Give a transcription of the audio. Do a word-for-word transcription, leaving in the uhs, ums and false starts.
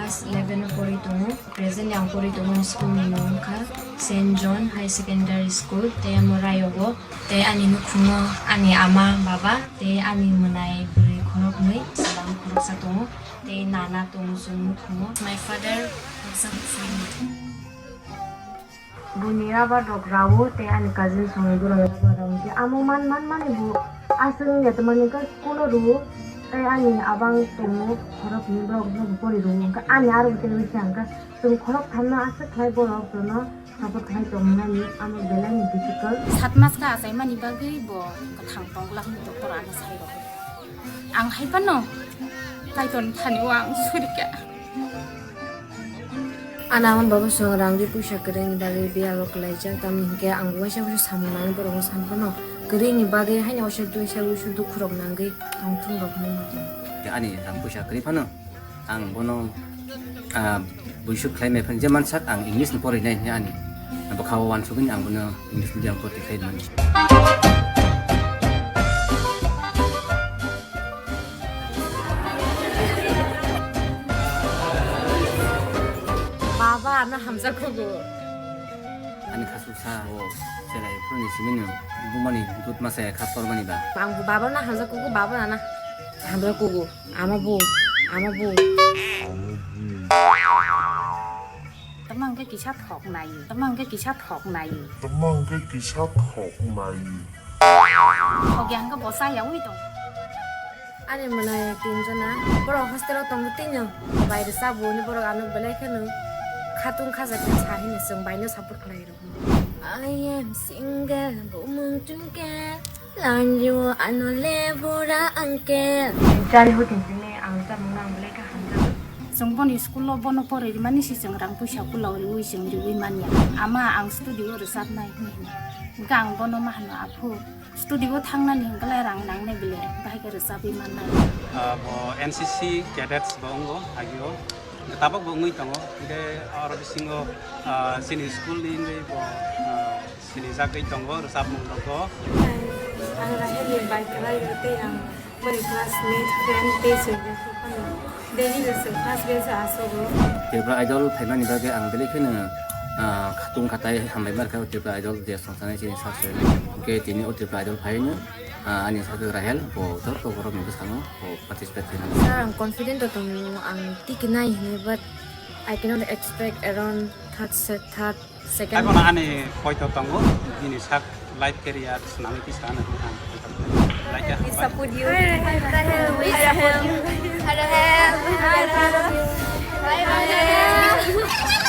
Class eleven o pori tongo. Present ang pori tongo ni school ni mung wngkha Saint John High Secondary School, tei amo Rayogo. Tei ani nukhungo ani ama, baba, tei ani mwnai bwrwi khoroknwi, chwla khoroksa tongo, tei nana tongo chwng nukhungo. My father, Hoksa Hoksa. Buini rubber rok rao tei ani cousin songni borok rubber rao hwnkhe amo man man mani bo aswk wngya tongmani hwnkhe school o rwo tei ani abang tongo khoroknwi borok no pori rwo hwnkhe ani aro tei wngkha hwnkhe chwng khorok thamno aswk khlai borok jono support khlai tongmani amo belai ni difficult. Sat mas kha achaimani bagwi bo kwthang tongla hwnwi doctor ano sai rw. Ang hai phano Kaitorni thani o ang surikha. Ana ama baba song rang ri puisa kwrwini bagwi biyalo kwlaijak, tamni hinkhe ang waisa waisa samung nangwi borokno san phano kwrwini bagwi haino waisa duisa waisa dukhurok nangwi tongthung rok hinwi ma tongo. Ani rang puisa kwrwi phano ang bono, ah, buisuk khlai mai phano je mansak ang English ni porinai hinwi ani bwkhao uansugwi ang bono English medium porti khlai mani. Baba, ano hamjakgo. Ani khasuksa o cherai phuruni simino bumani dut masa kha tormani ba. Ang baba na hamjakgo, baba na hamjakgo. Ama bu, ama bu. Tama hwnkhe kisa thok nai, tama hwnkhe kisa thok nai. Tama hwnkhe kisa thok nai. Thok ya hwnkhe bo cha ya wi tong. Ani mwnai tinjona, borok hostel o tongo tino, baire cha bo ni borok ano belai kheno khatung khaja khe sa hino chwng bai no support khlai rw. I am single, bumung tungkel, lanju ano le bura angkel. Jari hutin sini ang chamung nang belai kha hamjak. Chwng boni school o bono pori rimani si chwng rang puisa kula uriwi chwng riwi manya. Ama ang studio rwchapnai hwnwi hino. Hwnkhe ang bono ma hano, "Aphu, studio thangnani hwnkhe rang nangnai bile, bahai khe rwchapwi mannai." Ah, bo N C C cadets bo wngo agio. Tabok bo wngwi tongo. Hwnkhe oro bisingo, ah, chini school ni wngwi bo, ah, sinijagwi tongo rwchapmung rogo. Ang Rahel ni bai kwlai o tei ang boni classmate, friend tei chwng phano daily no chwng first bench o asogo. Tripura Idol phaimani bagwi ang belai kheno, ah, khatung khatai hambai markha o Tripura Idol je songsanai chini sak se. Hwnkhe tini o Tripura Idol phaino, ah, ani sak Rahel bo joto borok ni bwskango bo participate khaimani. Sir, ang confident o tongo, ang tiki nai hwnwi, but I cannot expect around third set, third, second. Abono ani poito tongo, bini sak life career swnamwi tisa hwnwi ang poito tongo. Like, we support you. We support you. Hello, hello. Bye, bye.